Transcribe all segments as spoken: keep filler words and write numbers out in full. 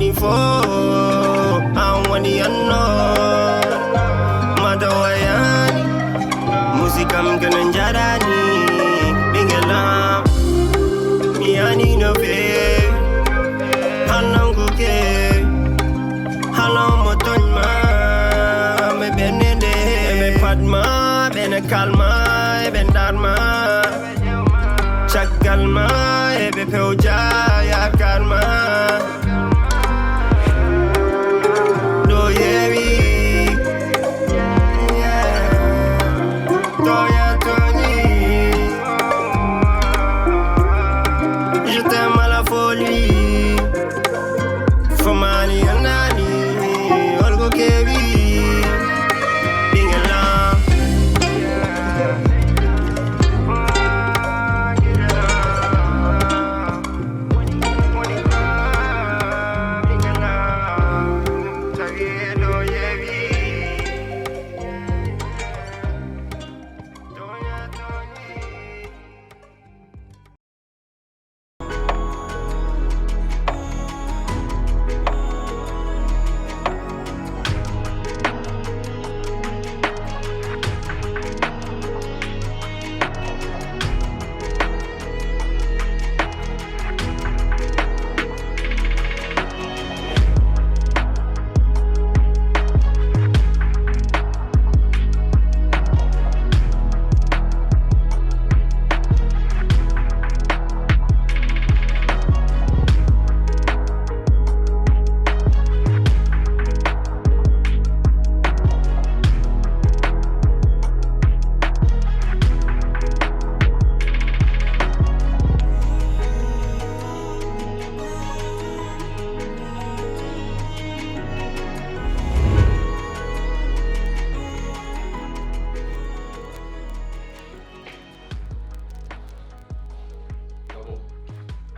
Info, an woni anno, mata wayani, musikam kene jarani, ɓingelam, mi yani no fe, halon kuke, halon mo tonyma, me benende, me patma, bene kalma, e ben darma. Caggal ma eɓe pewja yaakar ma. Ɗo yewi. Toya toñi. Je t'aime à la folie. Fomani anani. Olgo kewi. Ɓingelam.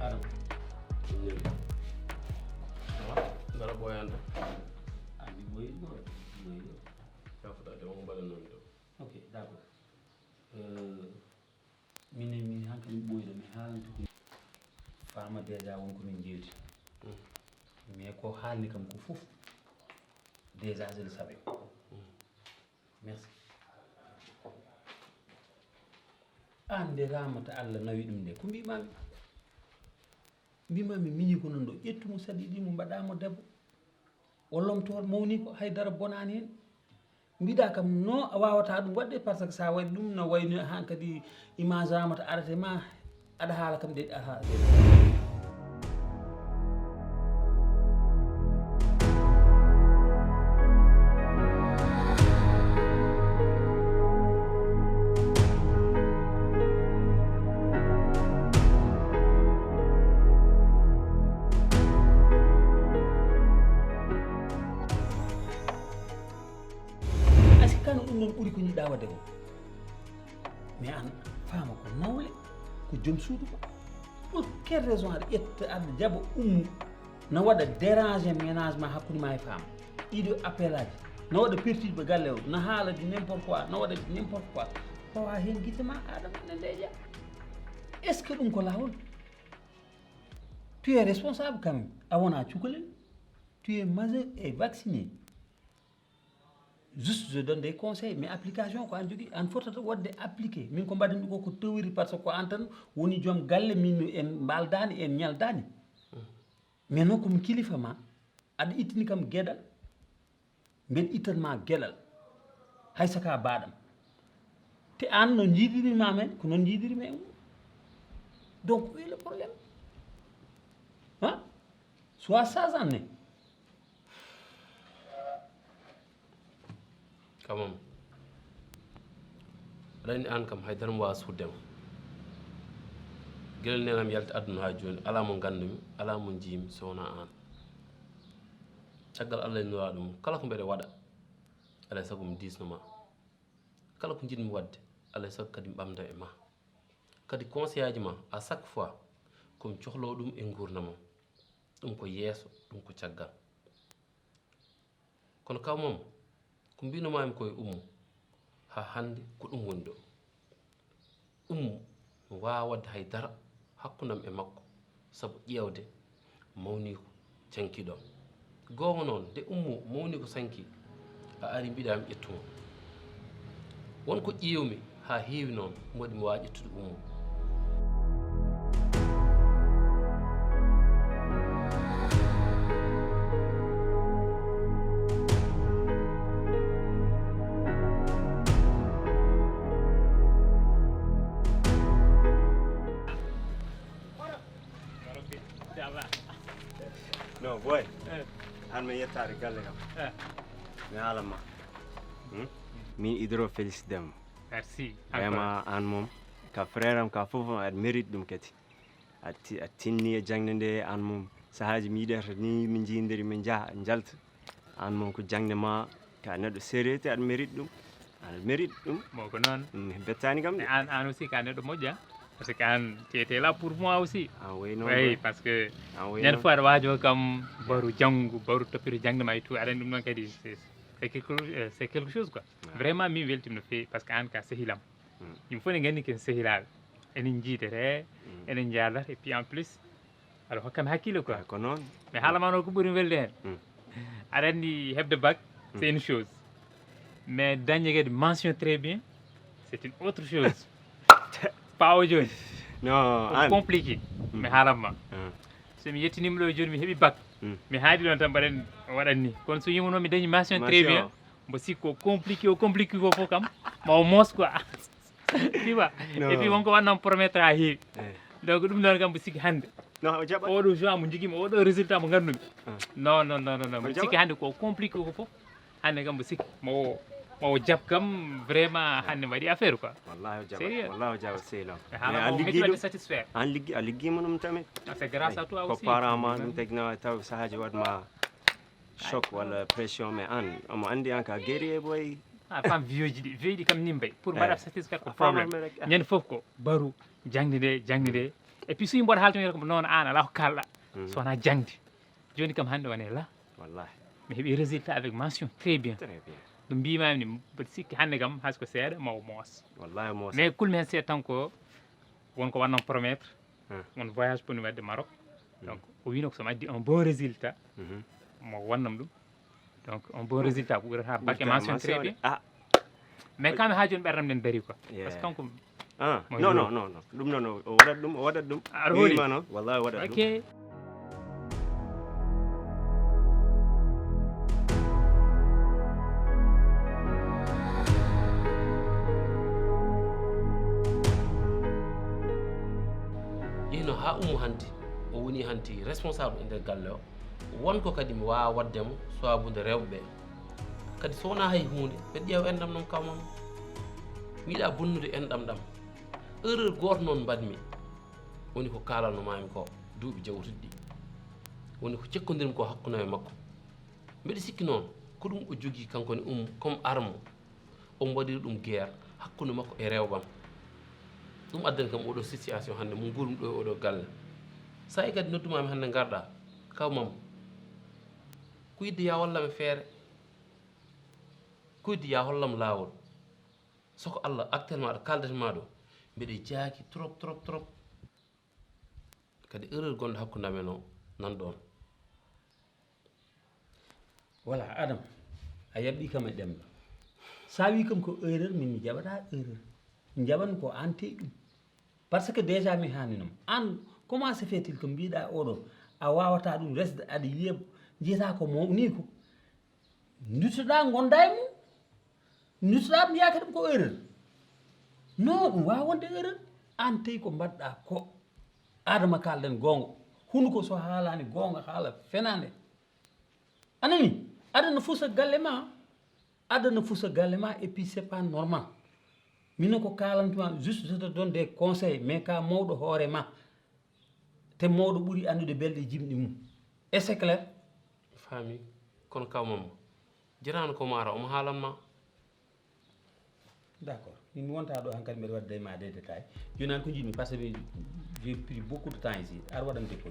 Adam. Dara ɓooyande. Andi ɓooyi ɗo, ɓooyi ɗo. Yafuɗa de, on mbaɗa noon ɗo. Ok, d'accord. Euh, minen, min hankadi mi ɓooyɗo, mi haalanta ko faama déjà won ko min njeewti. Mais ko haalni kam ko fof, déjà je le savais. Merci. Aan nde Ramata Allah nawi ɗum nde, ko mbiimaami? Mbiimaami miñi ko noon ɗo, ƴettu mo saɗi ɗi mo mbaɗaa mo debbo. O lomtoor mawni ko, hay dara bonaani heen. Mbiɗa kam no a waawataa ɗum waɗde, par ce que so a waɗi ɗum no wayno haan kadi image Ramata arate ma, aɗa haala kam de, aɗa haala de. A sikkaano ɗum noon ɓuri ko njiɗɗaa waɗde ko? Mais aan faama ko nawle, ko joom suudu ma. Pour quelle raison aɗa ƴetta, aɗa jaɓa Ummu na waɗa déranger ménage ma hakkunde ma e faama? Ɗiɗo appel aji. Na waɗa perturbé galle o, na haala di n'importe quoi, na waɗa di n'importe quoi. Pawa heen gite ma, Adama, ne ndeeƴa. Est-ce que ɗum ko laawol? Tu es responsable quand même. A wonaa cukalel. Tu es majeur et vacciné. Juste, je donne des conseils, mais application ko aan jogii, aan fotata waɗde appliqué. Min ko mbaɗanmi ko, ko théorie, par ce que ko aan tan woni joom galle, min en mbaaldaani, en ñaldaani. Mais noon ko mi kilifa ma, aɗa ittini kam geɗal, mbeɗa ittan ma geɗal, hay so ka baaɗam. Te aan no njiidirir ma men, ko noon njiidirir men. Donc, où est le problème? Hein? Sois sage en ne. Quand même, aɗa anndi aan kam hay dara mi waawaa suutde ma. Gila neenam yalti aduna haa jooni, alaa mo nganndumi, alaa mo njiimi so wonaa aan. Caggal Allah e Nulaaɗo mum, kala ko mbeɗa waɗa, alaa e sago mi diisno ma. Kala ko njiɗmi waɗde, alaa e sago kadi mi ɓamda e ma. Kadi conseil aji ma, à chaque fois, ko mi cohloo ɗum e nguurndam am. Ɗum ko yeeso, ɗum ko caggal. Kono kaw Mama, ko mbino maami ko e Ummu, haa hannde ko ɗum woni ɗo. Ummu no waawaa waɗde hay dara hakkunde am e makko, sabu ƴeewde mawniiko cankiɗo. Goonga noon, nde Ummu mawni ko sanki, a ari mbiɗa mi ƴettu mo. Won ko ƴeewmi haa heewi noon, mboɗi mi waawi ƴettude Ummu. No boy, an mi yettaade galle kam. Mi haala ma. Min idoro félicité ma. Merci. Vraiment an moom ka frère am ka fof aɗa mérite ɗum kadi. A tinni e jaŋde nde, an moom sahaaji mi yiɗata ni min njiyondiri min njaha njalta. An moom ko jaŋde ma, ka neɗɗo sérieux te aɗa mérite ɗum. Aɗa mérite ɗum. Bon ko noon. Bettaani kam de. An an aussi ka neɗɗo moƴƴa. Parce que an tu étais là pour moi aussi. An woy noon. Oui parce que ñande fois aɗa waajo kam baru janngu baru toppito jaŋde ma e tout aɗa anndi ɗum noon kadi c'est quelque chose quoi. Vraiment min weltima no feewi parce que an ka sehilam. Yimɓe fof ne nganndi ken sehilaaɓe. Enin njiidete, enin njaadata et puis en plus aɗa hokkami hakkille quoi. Ko noon. Mais haala ma noon ko ɓuri mi welde heen. Aɗa anndi heɓde bac c'est une chose. Mais dañde kadi mention très bien c'est une autre chose. Paawo jooni. Non, an. Compliqué. Mi haalan ma. So mi yettinii mo ɗo jooni mi heɓii bac. Mi haadi ɗoon tan mbaɗen o waɗat ni. Kono so yimo noon mi dañi mention très bien. Mbo sikki o compliqué o compliqué ko fof kam ma o moos quoi. Tu vois. Et puis wonko wannoo promettre ha heewi. Donc ɗum noon kam mbo sikki hannde. Oɗo joie mo jogimi oɗo résultat mo ngannumi. Non non non non mbo sikki hannde ko compliqué ko fof. Hannde kam mbo sikki mo mo jab kam vraiment hannde mbaɗi affaire quoi. Wallahi o jaba wallahi o jaba sehil am. Mais a liggi ɗum satisfaire. An liggi a liggima ɗum tamit. C'est grâce à toi aussi. Ko parent ma ɗum tagna taw sahaji waɗma choc walla pression mais an omo andi an ka guerrier boy. A femme vieux ji ɗi vieux ɗi kam ni mbay pour mbaɗa satisfaire ko problème. Ñande fof ko baru jangde nde jangde nde. Et puis suñu mboɗo haalta ko noon an ala ko kalɗa so wona jangde. Jooni kam hannde wonee la. Wallahi. Mi heɓii résultat avec mention très bien. Très bien. Ɗum mbiimaami ni mboɗo sikki hannde kam hay so ko seeɗa ma o moos. Wallahi o moos. Mais kulmi heen seeɗa tan ko won ko wannoo promettre. Won voyage poni waɗde Maroc. Donc o wiino ko so mi addi un bon résultat. Mo wannam ɗum. Donc un bon résultat ko ɓurata bac et mention très bien. Mais quand même ha joni ɓerdam nden dari quoi. Parce que kanko ah non non non non ɗum non non o waɗat ɗum o waɗat ɗum aɗa hooli ma non wallahi o waɗat ɗum. Ok. Yehno ha ummo hanti o woni hanti responsable e nder galle o. Won ko kadi mi waawa waɗde mo sowaabude rewɓe ɓee. Kadi so wonaa hay huunde, mbeɗa ƴeewa enɗam ɗam kaw Mama. Mi yiɗaa bonnude enɗam ɗam. Erreur gooto noon mbaɗmi, woni ko kaalanno maami ko duuɓi jawtuɗi ɗi. Woni ko cekkondirmi ko hakkunde am e makko. Mbeɗa sikki noon ko ɗum o jogii kanko ne um comme arme. Omo waɗiri ɗum guerre hakkunde makko e rewɓam. Ɗum addani kam oɗo situation hannde mo nguurmi ɗo e oɗo galle. Sa'i kadi noddumaami hannde ngarɗa kaw Mama. Ko yidde ya hollam e feere. Ko yidde ya hollam laawol. Soko Allah actuellement ɗo kaaldaten ma ɗo mbeɗe jaaki trop trop trop. Kadi erreur gonɗo hakkunde amen o nan ɗon. Voilà Adam, a yaɓɓi kam e ɗemɗo. Sa wi kam ko erreur min mi jaɓata erreur. Mi jaɓan ko an teyi ɗum. Par ce que déjà mi haninoma. An comment se fait-il que mbiɗa oɗo a wawata ɗum resde aɗa yiya jiyata ko mawni ko. Duttoɗa gonda e mum. Duttoɗa mbiya kadi ko erreur. Non ɗum wawa wonde erreur. An tawi ko mbaɗɗa ko. Adama kalɗen goonga. Hunuko so haalani goonga haala fenande. Anani? Adana fusa galle ma. Adana fusa galle ma et puis c'est pas normal. Mino ko kalantuma juste je te donne des conseils mais ka mawɗo hoore ma. Te mawɗo ɓuri andude belɗe jimɗi mum. Et c'est clair. Faami. Kono kaw Mamma. Jiraano ko maaro omo haalan ma. D'accord. Min mi wonta ɗo hankadi mbeɗa wadda e ma des détails. Jooni an ko jiɗmi par ce que j'ai pris beaucoup de temps ici. Ar waɗan dépôt.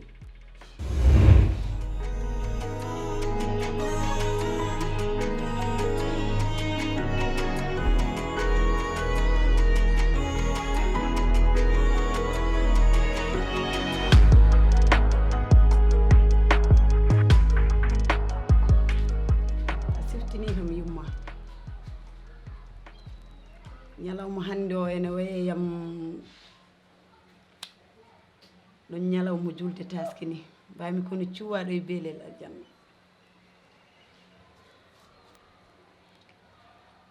Julde taskini, mbami kono cuwaɗo e beelel aljanna.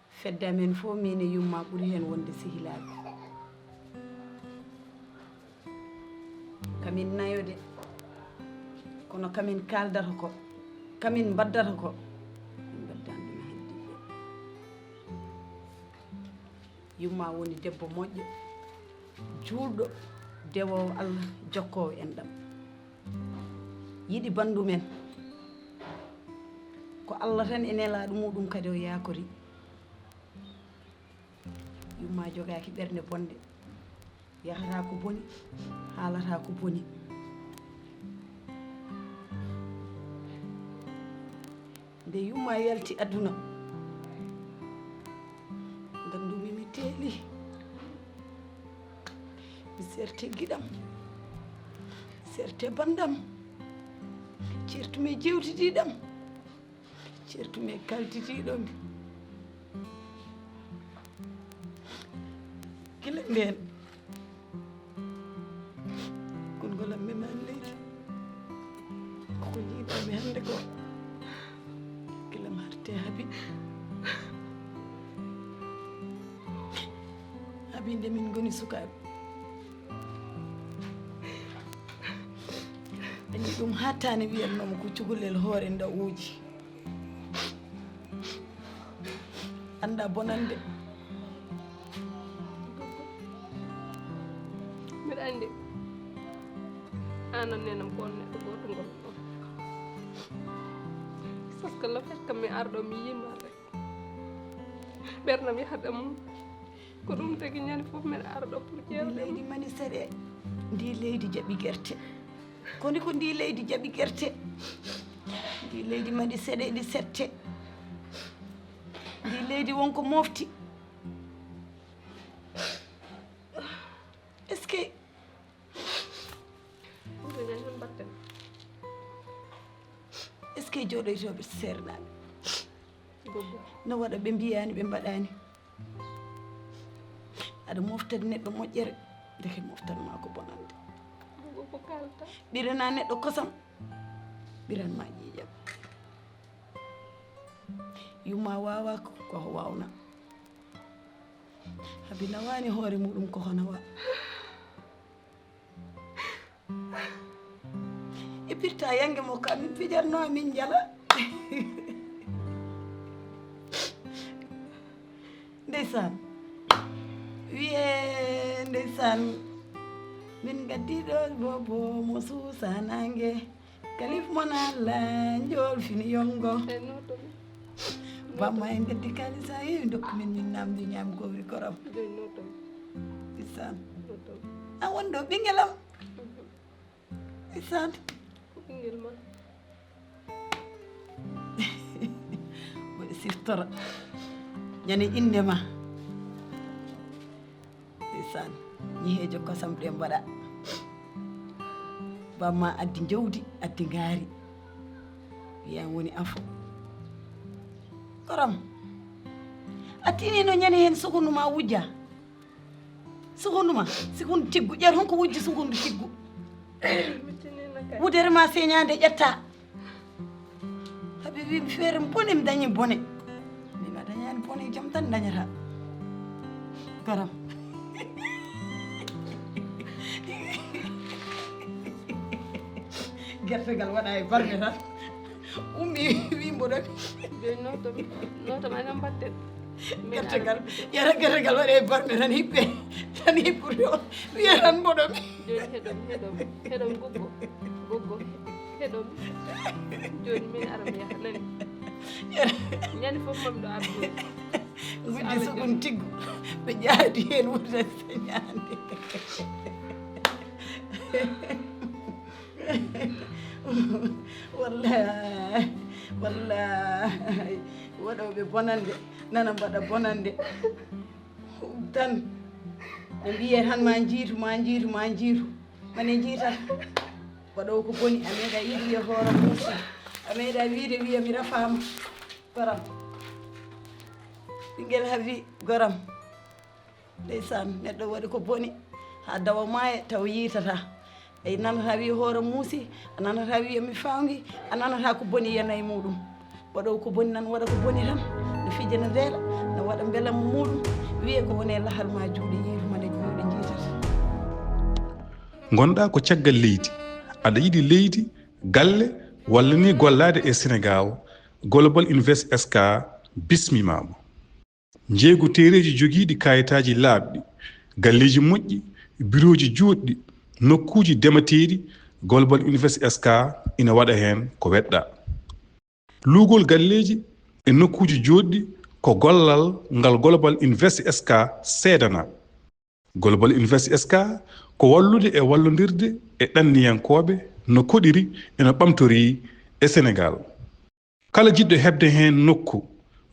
Fedde amen fof, min e yumma ɓuri heen wonde sehilaaɓe. Kamin nayo de, kono kamin kaaldata ko, kamin mbaddata ko, min mbaddani ɗum heddiiɓe. Yumma woni debbo moƴƴo, juulɗo, dewoowo Allah, jokkoowo enɗam. Yiɗi banndum en. Ko Allah tan e nelaaɗo muɗum kadi o yaakori. Yumma jogaaki ɓernde bonde. Yahata ko boni, haalata ko boni. Nde yumma yalti aduna, ngandumi mi teeli. Mi serte giɗam, mi serte bandam, certumi jewtidiɗam, certumi kaltitiɗo mi. Gila nden, konngol am memaani leydi. Koko jiiɗami hannde ko, gila mi arti Habi. Habi nde min ngoni sukaaɓe, anndi ɗum hattaani wiyatnoomo ko cukalel hoore ndawooji. Annda bonande. Mbiɗa anndi aan on nenam ko on neɗɗo gooto ngol. Parce que le fait que mi arɗo mi yima rek, ɓernam yahata mum. Ko ɗum tagi ñande fof mbiɗa arɗo pour ƴeewde leydi mani seɗe. Ndi leydi jaɓi gerte. Koni ko ndi leydi jaɓi gerte. Ndi leydi mani seɗe, ndi sette. Ndi leydi wonko mofti. Est-ce que, est-ce que jooɗoytooɓe seernaaɓe no waɗa ɓe mbiyaani, ɓe mbaɗaani? Aɗa moftani neɗɗo moƴƴere, ndeke moftan ma ko bonande. Ɓirana neɗɗo kosam, ɓiran ma ƴiiƴam. Yumma wawa ko, ko wawna. Habi nawani hoore muɗum ko hono wa. E pirta yange mo ka min pijarno min jala. Ndeysaan. Wiye ndeysaan. Min gaddi ɗo bobo mo suusa nange. Kalif mo nalla njool fini yongo. Bamma en gaddi kalisa, yewi dokku min, min namdi ñaam gowri koram. Ndeysaan. A won ɗo ɓingelam. Ndeysaan. Ko ɓingel ma. Mboɗo siftora. Ñande innde ma. Ndeysaan. Ñiheejo kosam ɗe mbaɗa. Bamma addi jawdi, addi ngaari. Wiyan woni afo. Koram. A tinino ñande heen sukundu ma wujja. Sukundu ma, sukundu tiggu. Ƴeer honko wujji sukundu tiggu? Wudere ma señande ƴetta. Habi wi mi feere bone, mi dañi bone. Mbima dañani bone, jam tan dañata. Garam. Gertegal waɗa e barme tan. Ummi wi mboɗo. Joni notom, notom anan mbatten. Gertegal, yara gertegal waɗe e barme tan hippe. Tan hippude on. Wiya tan mboɗo mi. Joni heɗom, heɗom, heɗom goggo. Goggo, heɗom. Joni min ara mi yaha nani. Ñande fof mami ɗo arde. Guddi sukun tiggu. Ɓe jaadi heen wuta señande. Wallahi, wallahi, waɗooɓe bonande nana mbaɗa bonande. Tan ɓe mbiye tan ma njiitu, ma njiitu, ma njiitu. Mane njiita. Waɗoowo ko boni, a meeɗa yiide wiya hoore muusi. A meeɗa wiide wiya mi rafaama. Goram. Ɓinngel Habi, goram. Ndeysaan, neɗɗo waɗi ko boni, haa dawa maaya, taw yiitata. A nanata wiya hoore muusi, a nanata wiya mi fawngi, a nanata ko boni yana e muɗum. Waɗowo ko boni nan waɗa ko boni tan, no fijana reeɗa, no waɗa mbelamma muɗum, wiye ko woni e lahal ma juuɗe yiituma nde juuɗe jiitata. Ngonɗa ko caggal leydi, aɗa yiɗi leydi, galle, walla ni gollaade e Senegal, Global Invest S K bismimaama. Njeeygu teereeji jogiiɗi kaayitaaji laaɓɗi, galleeji moƴƴi, birooji juutɗi, nokkuuji demateeɗi, Global Invest S K ina waɗa heen ko weɗɗaa. Luugol galleeji e nokkuuji jootɗi ko gollal ngal Global Invest S K seedanaa. Global Invest S K ko wallude e wallondirde e ɗanniyankooɓe no koɗiri e no ɓamtorii e Senegal. Kala jiɗɗo heɓde heen nokku,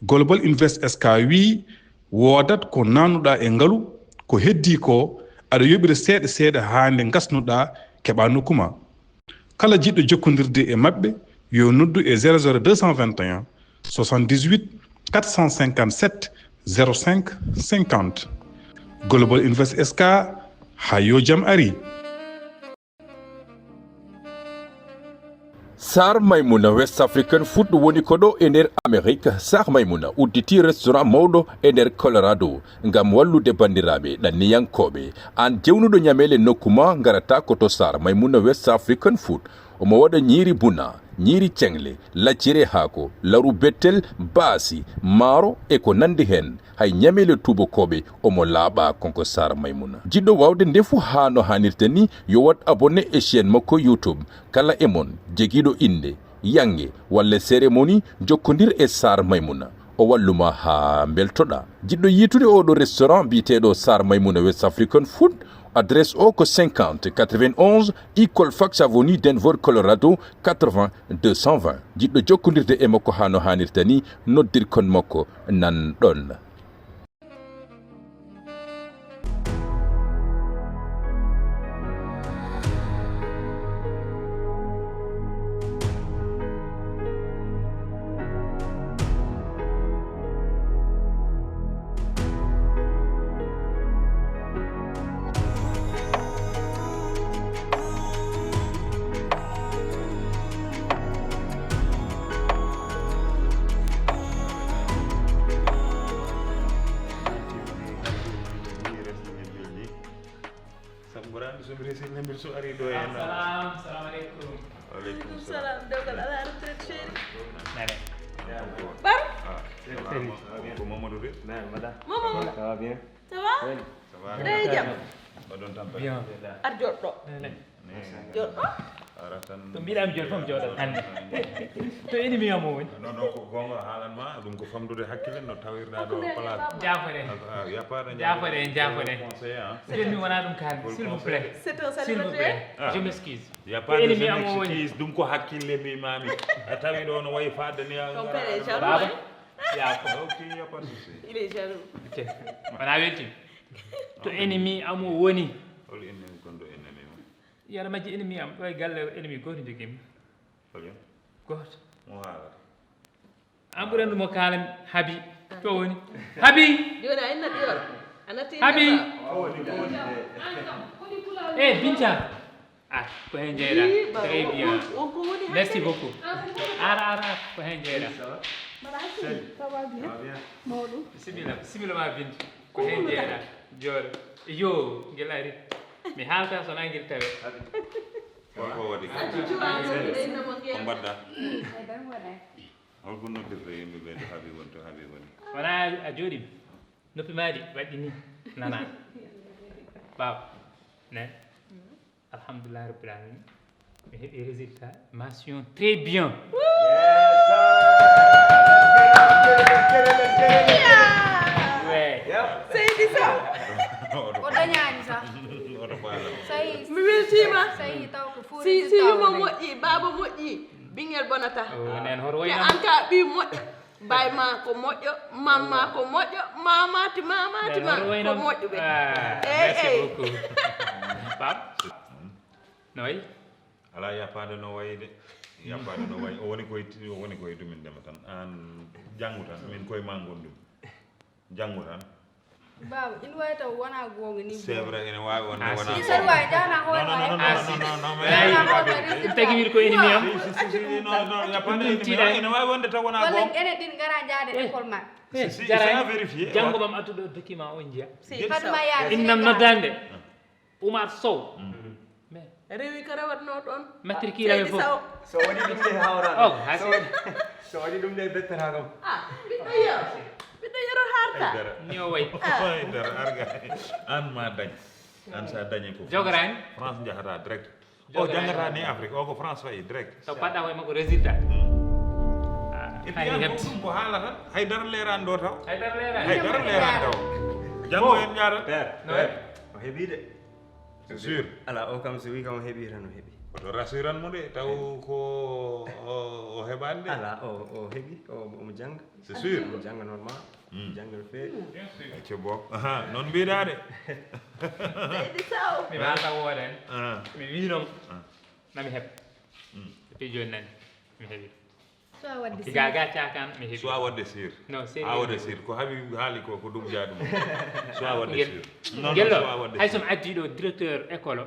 Global Invest S K wiyi woodat ko naatnuɗaa e ngalu, ko heddii koo aɗa yoɓira seeɗa seeɗa haa nde ngasnuɗaa keɓaa nokku maa. Kala jiɗɗo jokkondirde e maɓɓe yo noddu e zéro zéro deux cent vingt et un soixante-dix-huit quatre cent cinquante-sept zéro cinq cinquante. Global Invest S K, haa yo jam ari. Sar Maymuna West African Food woni ko ɗo e nder Amerik. Sar Maymuna udditi restaurant mawɗo e nder Colorado ngam wallude banndiraaɓe ɗanniyankooɓe. Aan jewnuɗo ñameele nokku ma ngarata ko to Sar Maymuna West African Food. Omo waɗa ñiiri buna, ñiiri ceŋle, lacciri e haako, laru bettel, baasi, maaro e ko nanndi heen. Hay ñameele tuubakooɓe omo laaɓa. Kanko Sar Maymuna. Jiɗɗo waawde ndefu haa no haanirta ni yo waɗ abonné e chaîne makko YouTube. Kala e mon jogiiɗo innde, yannge walla cérémonie jokkondir e Sar Maymuna. O wallu ma haa mbeltoɗaa. Jiɗɗo yiitude oo ɗoo restaurant biyeteeɗo Sar Maymuna West African Food, adresse o ko cinquante quatre-vingt-onze Eagle Fax Avenue, Denver, Colorado quatre-vingts deux cent vingt. Jiɗɗo jokkondirde e makko haa no haanirta ni, noddirkon makko nan ɗoon. Sabu mboɗo anndi so mi resi nde mbiɗo so ari ɗo e Salam, salam aleykum. Aleykum Salam, dewgal ala retraite chéri. Nane. Bar, Ko Mamadou de. Mamadou, Ça va bien? Ça va? Ça va? Eɗa e jam? Mbaɗon tampere. Bien. Ar joɗɗo. Nane. Joɗɗo. Ara tan. To mbiɗami joni fof mi jooɗat hannde. To ennemi am o woni. Non, non, ko goonga haalan ma, ɗum ko famɗude hakkille no tawirɗa ɗo place. Jaafore. Ah, y a pas de Jaafore, jaafore. Conseil, hein. Ennemi wonaa ɗum kaari, s'il vous plaît. C'est un S'il vous plaît. célibataire. Ah. Je m'excuse. Y a pas Ennemi de am o woni. Excuse, ɗum ko hakkille mbimami. A tawi ɗo no wayi fadde ni a Ton père est jaloux, Baba. Hein? Yaafo. Ok, y a pas de souci. Il est jaloux. Ok. Wona welti. To ennemi am o woni. Hol ennemi gonɗo ennemi ma? Yara majji ennemi am ɗo e galle ennemi gooto jogimi. Hol yo? Gooto. Mo haalata. An ɓuran ɗum o kaalan Habi. To woni. Habi. Joni a inna ɗiyol. A natti Habi. Ndesa. Eh Binta. Ah, ko hen jeeɗa. Ii, ba- Très bien. Wonko woni Merci hannde? Beaucoup. Ara ara ara ko hen jeeɗa. Mbaɗa hakkille. Ça va bien. Mawɗum. Bisimilla bisimilla ma Binta. Ko hen jeeɗa. Jooɗo. Yo ngel ari. Mi haalta so na ngel tawe. Holko waɗi? Cuwa mo ɗum ɗo inna mo Ko ngel. Mbaɗɗa? Holko noddirta yimɓe ɓe to Habi woni, to Habi woni? Wona a jooɗima. Noppi maɗi waɗɗi ni. Nana. Baba. Ne. Alhamdulillah rabbil alamin. Mi heɓi résultat. Mention très bien. Ouais. Seydi Sow. O dañaani sax. Oto faala. So yii, Mi weltiima. So yii taw ko fuuri Si si résultat yumma o dañi. Moƴƴi, baaba moƴƴi, ɓinngel bonata. O nen hoto Te wayno. An ka ɓii moƴƴo, baay ma ko moƴƴo, mam ma ko moƴƴo, mamati mamati ma Nen hoto ko wayno. moƴƴo ɓe. Ah, Ey merci ey. Beaucoup. Bab. No wayi? Ala yappaade no wayi de. Yappaade no wayi. O woni koye ti- o woni koye dumin ndema tan. Aan janngu tan. Min koye ma ngonɗum. Janngu tan. Baaba, ina waawi taw wonaa goonga nii. C'est vrai, ene waawi wonde wonaa Isa waay jana hoore ma. Non, non, non, non, mais Tagi wir ko ennemi am. Si, si, si, si, non, non, il n'y a pas d'ennemi. Ene waawi wonde taw wonaa Walla goonga. Enen ɗin ngara njaade école ma. Si, si, c'est à vérifier. Janngo mam adduɗo document on njiya. Si Fatma yaade. Innam noddaande. Oumar Sow. Mais rewi ko rewatnoo ɗoon. Matricule amen fof. Saw. So waɗi ɗum de hawra. Oh, ha So waɗi ɗum de bettata kam. Ah, ɓiɗɗo yero. Ɓiɗɗo yero harta. Dara. Ni o wayi. Dara arga. An ma dañ. An sa dañi ko. Jogorani. France njahata direct. O jangata ni Afrique, o ko France fayi direct. Taw paɗɗa koye makko résultat. Et puis an fof ɗum ko haala tan, hay dara leerani ɗo taw. Hay dara leerani. Hay dara leerani taw. Janngo en njaara. Père, No wayi? Père, o heɓi de. C'est sûr. Ala o kam so wi kam o heɓi tan o heɓi. Oto rassuran mo de, taw ko o o heɓani de. Ala o o heɓi, o omo jannga. C'est sûr. Omo jannga normal. Jannga no feewi. Acca boog. Aha, noon mbiɗa de. Seydi Saw. Mi waalata wooda en. Ah. Mi wii noon. Nami heɓ. Depuis jooni nani. Mi heɓi. Soit waɗde Gaga cakan mi heɓi. Soit waɗde sûr. Non, sérieux. Ha waɗde sûr. Ko haɓi haali ko ko ɗum jaadum. Soit waɗde Ngel. Sûr. Non, Ngel non, ɗo. Soit waɗde Hay sûr. Somi addi ɗo directeur école o.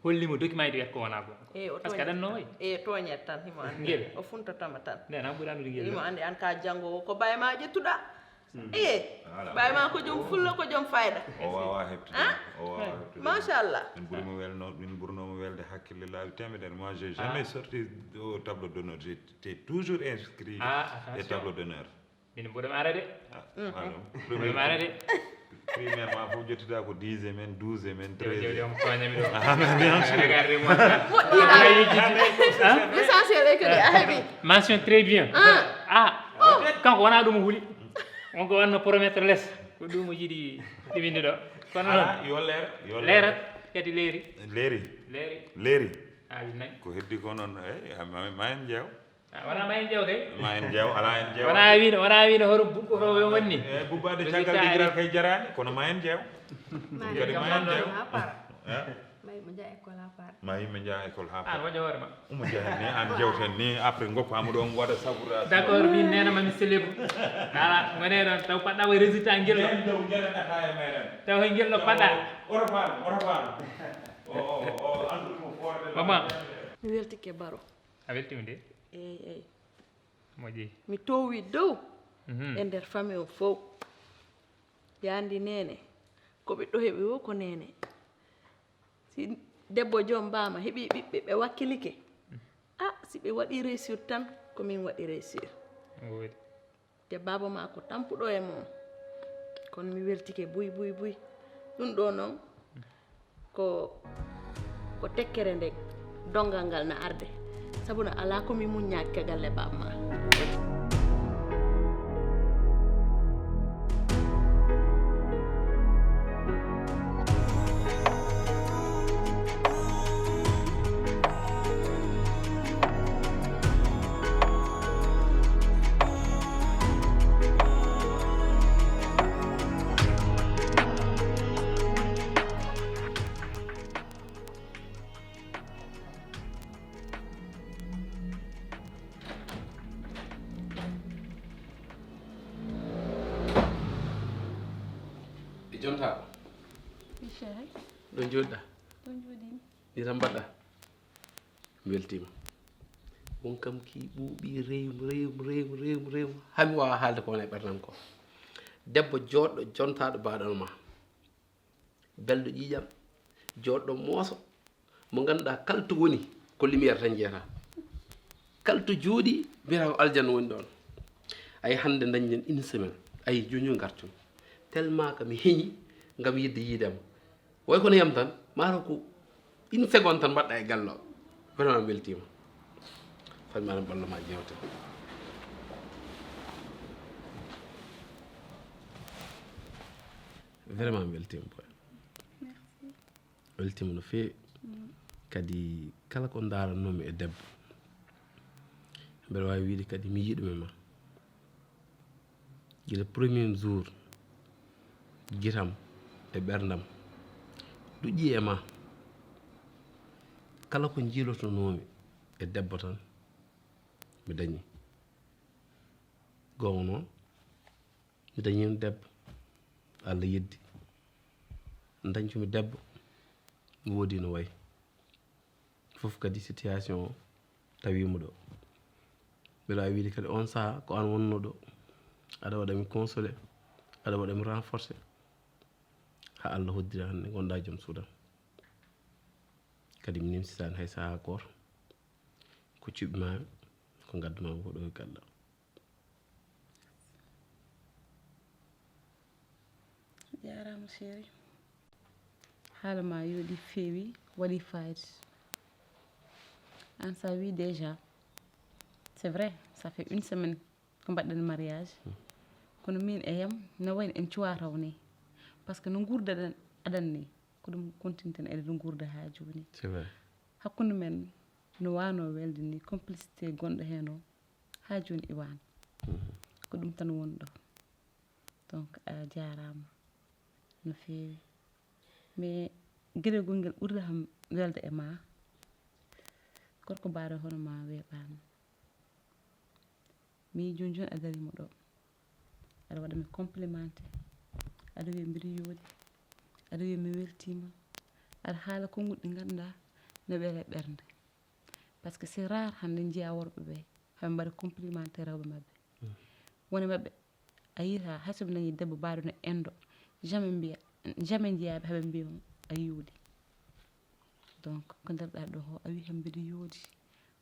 Holli mo document ji ɗi wiyata ko wona goonga. E o Parce que aɗa anno wayi. E toñat tan himo anndi. Ngel. O funtatama tan. Nde na ɓuri andude ngel. Himo anndi an ka janngo ko baye ma ƴettuɗa. E baye ma ko joom fulla ko joom fayda. O wawa heɓtude. O wawa heɓtude. Machallah. Min ɓurimo welno min ɓurnomo welde hakkille laabi temedere. Moi j'ai jamais sorti au tableau d'honneur. J'étais toujours inscrit Ah, e attention. Tableau d'honneur. Min mboɗo ara de. Ah, pardon. Mboɗo ara de. Primaire ma fof ƴettuda ko dix e men, douze e men, Jawdi jawdi treize. on ko toñami ɗo. Ah, mais bien sûr. Regarde moi. Moƴƴiɗa. L'essentiel est que a heɓi. Mention très bien. Ah. Ah. Kanko wona ɗum o huli. On ko wanno promettre les. Ko ɗum o yiɗi ɗiminde ɗo. Kono noon Ala, yo leer, yo leer. Leerat kadi leeri. Leeri, Leeri. leeri. Awi nayi. Ko heddi ko noon, eh, ma ma en jeew. Ah, wona ma en jeew kay. Ma en jeew, ala en jeew. Wona wiino wona wiino hoto buɓɓotowo wonni. Eh, bubbaade Résultat caggal ari. Dingiral kay jaraani, kono ma en jeew. Ma Kadi ma en jeew. Ha para. Eh, May mo jaa école ha para. ma yimɓe njaha école ha An waɗa hoore ma. Omo jeeya ni, an jewten ni, après goppaama ɗo omo waɗa saboura. D'accord, min nenama mi selebu. Ala, ngone ɗon taw paɗɗa way résultat ngel ɗo. Nden dow jere nata e meɗen. Taw hay ngel ɗo paɗɗa. Oto faam, oto faam. O o o andu mo forde. Maman. Mi weltike Baro. A weltima de. Eyi eyi. Moƴƴi. Mi towi dow Mhm. e nder famille o fof. Yandi nene. Ko ɓiɗɗo heɓi o ko nene. Si debbo joom bama heɓi ɓiɓɓe ɓe wakkilike. Ah, si ɓe waɗi réussir tan ko min waɗi réussir. Woodi. Te baaba ma ko tampuɗo e mum. Kono mi weltike buy buy buy. Ɗum ɗo noon ko ko tekkere nde donngal ngal na arde. Sabu no alaa ko mi muññaaki ka galle baaba ma. E jontaako. Michel, Ɗo jooɗiɗa. ɗon jooɗiimi. Ni tan mbaɗɗa. Mi weltiima. Won kam ki ɓuuɓi rewmi rewmi rewmi rewmi rewmi. Hami waawa haalde ko wona e ɓernam ko. Debbo jooɗɗo jontaaɗo baaɗono ma. Belɗo ƴiiƴam. Jooɗɗo mooso. Mo ngannduɗaa kala to woni ko lumière tan jeyata. Kala to jooɗi mbiyata ko aljanna woni ɗoon. Ayi hannde dañden une semaine. Ayi jooni jooni ngartumi. Tellement que mi heñi ngam yiɗde yiidema. Way kono yam tan, maaro ko une seconde tan mbaɗɗa e galle o. Vraiment mi weltiima. Fami maɗa ɓallo ma jewte. Vraiment mi weltiima boy. Weltiima no feewi. Kadi kala ko ndaarannoomi e debbo, mbeɗa waawi wiyde kadi mi yiɗum e ma. Gila premier jour, gitam e ɓerndam duƴƴi e ma. Kala ko njiilotonoomi e debbo tan, mi dañi. Goonga noon, mi dañiino debbo. Allah yeddi, dañcumi debbo, woodi no wayi. Fof kadi situation o tawiimo ɗo. Mbeɗa waawi wiide kadi on saha ko an wonno ɗo. Aɗa waɗa mi consolé, aɗa waɗa mi renforcé. Haa Allah hoddira hannde ngonɗa joom suudam. Kadi mi nimsitaani hay saha goto. Ko cuɓi ma, ko ngaddu ma ko ɗo e gaɗɗa. Jaaraama chéri. Haala ma yooɗi, feewi, waɗi fayida. An sa wi déjà, c'est vrai, ça fait une semaine ko mbaɗɗen mariage. Kono min e yam no wayno en cuwa taw ni. Parce que no nguurdaɗen adan ni, ko ɗum continten eɗen nguurda haa jooni. C'est vrai. Hakkunde men no wano welde ni, complicité gonɗo heen o haa jooni iwaani. Ko ɗum tan woni ɗo. Donc a jaaraama no feewi. Mais geɗel gongel ɓurɗo kam welde e ma, gorko baaɗo hono ma weeɓaani. Mi yii jooni jooni a darima ɗo, aɗa waɗa mi complimenté, aɗa wiya mbiɗa yooɗi, aɗa wiya mi weltiima, aɗa haala konguɗi ɗi ngannduɗaa no wela ɓernde. Parce que c'est rare hannde njiya worɓe ɓe haɓe mbaɗa complimenté rewɓe maɓɓe. Woni maɓɓe a yiyata hay soɓe dañi debbo baaɗo no endo, jamais mbiya, jamais njiyaɓe haɓe mbiya a yooɗi. Donc ko nder ɗa ɗo a wi kam mbiɗa yooɗi,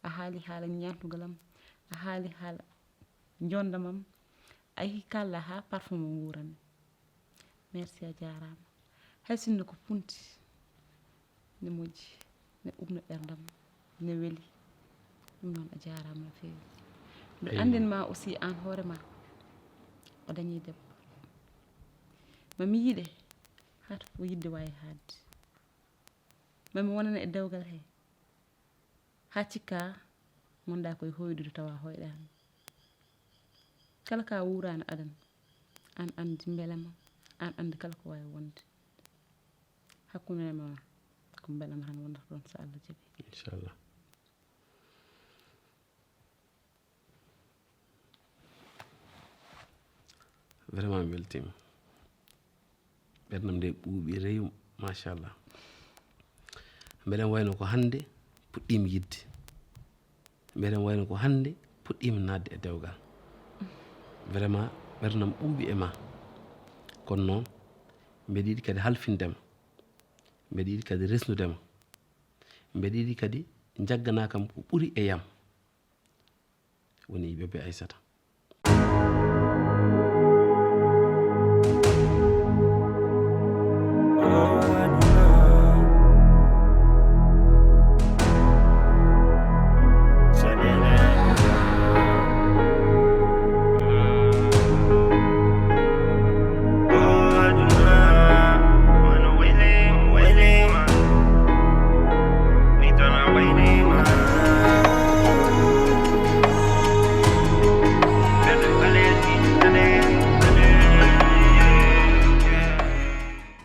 a haali haala ñaantugal am, a haali haala jondam am, a yi kala ha parfum o nguurami. Merci, a jaaraama. Hay sinno ko punti ne moƴƴi, ne ɓuɓna ɓerdam, ne weli. Ɗum noon a jaaraama no feewi. Mbiɗo anndin ma aussi aan hoore ma a dañi debbo. Mami yiɗe haa to fof yiɗde waawi haadde. Mami wonane e dewgal he haa cikka ngonɗa koye hoyɗude tawa hoyɗaani. Kala ka wuuraani adan, aan anndi mbelema, aan anndi kala ko waawi wonde. Hakkunde ma ko mbelema tan wonata ɗoon so Allah jaɓi. Inchallah. Vraiment mi weltiima. Ɓerdam nde ɓuuɓi rewi machallah. Mbeɗen wayno ko hannde puɗɗiimi yiɗde. Mbeɗen wayno ko hannde puɗɗiimi naatde e dewgal. Vraiment ɓerdam ɓuuɓi e ma. Kono noon mbeɗa yiɗi kadi halfinde ma. Mbeɗa yiɗi kadi resnude ma. Mbeɗa yiɗi kadi njagganaa kam ko ɓuri e yam. Woni bébé Aissata.